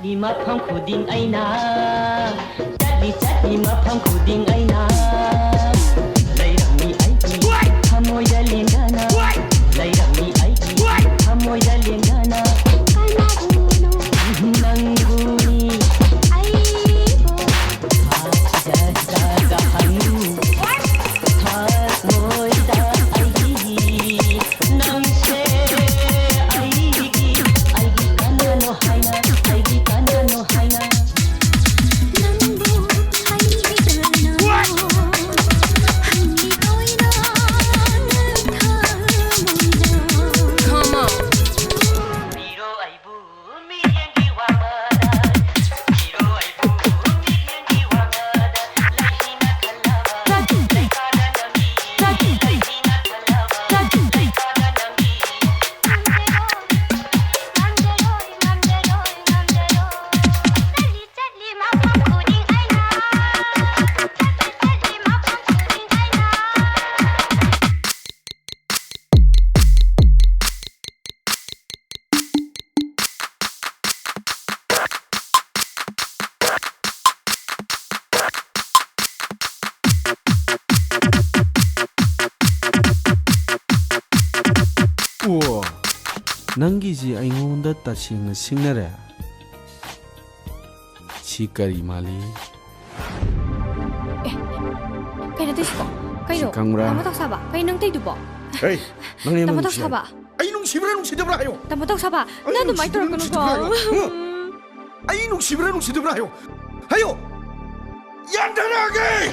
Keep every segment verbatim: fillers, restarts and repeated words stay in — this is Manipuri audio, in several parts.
ꯃꯐꯝ ꯈꯨꯗꯤꯡ ꯑꯩꯅ ꯆꯠꯂꯤ, ꯆꯠꯂꯤ ꯃꯐꯝ ꯈꯨꯗꯤꯡ ꯑꯩꯅ ꯂꯩꯔꯝꯃꯤ ꯑꯩꯒꯤ ꯊꯃꯣꯏꯗ ꯂꯦꯡꯗꯅ ꯂꯩꯔꯝꯃꯤ ꯑꯩꯒꯤ ꯊꯃꯣꯏꯗ ꯂꯦꯡꯗꯅ ꯀꯅꯥꯕꯨꯅꯣ ꯅꯪꯕꯨꯅꯤ ꯑꯩꯕꯨ ꯊꯥꯖꯍꯜꯂꯨ ꯊꯃꯣꯏꯗ ꯑꯩꯒꯤ ꯅꯪꯁꯦ ꯑꯩꯒꯤ, ꯑꯩꯒꯤ ꯀꯅꯥꯅꯣ ꯍꯥꯏꯅ, ꯑꯩꯒꯤ ꯀꯅꯥꯅꯣ ꯍꯥꯏꯅ꯫ ꯅꯪꯕꯨ ꯑꯩꯒꯤ ꯀꯅꯥꯅꯣ ꯍꯪꯂꯤꯕꯣꯏꯅ ꯅꯪ ꯊꯃꯣꯏꯗ꯫ Come on. ꯄꯤꯔꯣ ꯑꯩꯕꯨ ꯃꯤꯠꯌꯦꯡꯒꯤ ꯋꯥꯡꯃꯗ, ꯄꯤꯔꯣ ꯑꯩꯕꯨ ꯃꯤꯠꯌꯦꯡꯒꯤ ꯋꯥꯡꯃꯗ, ꯂꯩꯍꯤꯅ ꯊꯜꯂꯕ ꯂꯩꯄꯥꯛꯅ ꯅꯝꯕꯤ, ꯂꯩꯍꯤꯅ ꯊꯜꯂꯕ ꯂꯩꯄꯥꯛꯅ ꯅꯝꯕꯤ꯫ ꯑꯣ, ꯅꯪꯒꯤꯁꯤ ꯑꯩꯉꯣꯟꯗ ꯇꯁꯦꯡꯅ ꯁꯤꯡꯅꯔꯦ꯫ ꯁꯤ ꯀꯔꯤ ꯃꯥꯜꯂꯤ? ꯀꯩꯅꯣ ꯇꯧꯏꯁꯤꯕꯣ? ꯀꯩꯅꯣ? ꯁꯤ ꯈꯪꯕ꯭ꯔꯥ? ꯇꯥꯃꯣ ꯇꯧꯁꯥꯕ, ꯀꯩ ꯅꯪ ꯇꯧꯏꯗꯨꯕꯣ? ꯍꯦ, ꯅꯪ ꯑꯩꯉꯣꯟꯗ ꯇꯥꯃꯣ ꯅꯨꯡꯁꯤ ꯍꯥꯏꯔꯣ? ꯇꯧꯁꯥꯕ꯫ ꯑꯩ ꯅꯨꯡꯁꯤꯕ꯭ꯔꯥ ꯅꯨꯡꯁꯤꯗꯕ꯭ꯔꯥ ꯍꯥꯏꯌꯣ? ꯇꯥꯃꯣ ꯇꯧꯁꯥꯕ, ꯑꯩ ꯅꯪ ꯑꯗꯨꯃꯥꯏꯅ ꯅꯨꯡꯁꯤꯕ꯭ꯔꯥ ꯇꯧꯔꯛꯀꯅꯨꯀꯣ꯫ ꯅꯨꯡꯁꯤꯗꯕ꯭ꯔꯥ ꯍꯥꯏꯌꯣ? ꯍꯪꯉꯣ꯫ ꯑꯩ ꯅꯨꯡꯁꯤꯕ꯭ꯔꯥ ꯅꯨꯡꯁꯤꯗꯕ꯭ꯔꯥ ꯍꯥꯏꯌꯣ? ꯍꯥꯏꯌꯣ! ꯌꯥꯟꯊꯔꯛꯑꯒꯦ!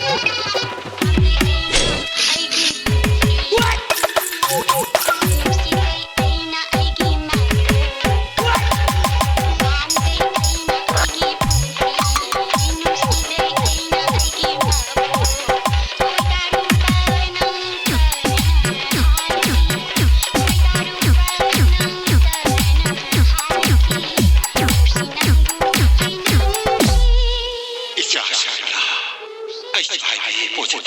ꯏꯆꯥ ꯁꯔꯃꯤꯂꯥ, ꯑꯩ ꯍꯥꯏꯕ ꯄꯣꯠꯁꯦ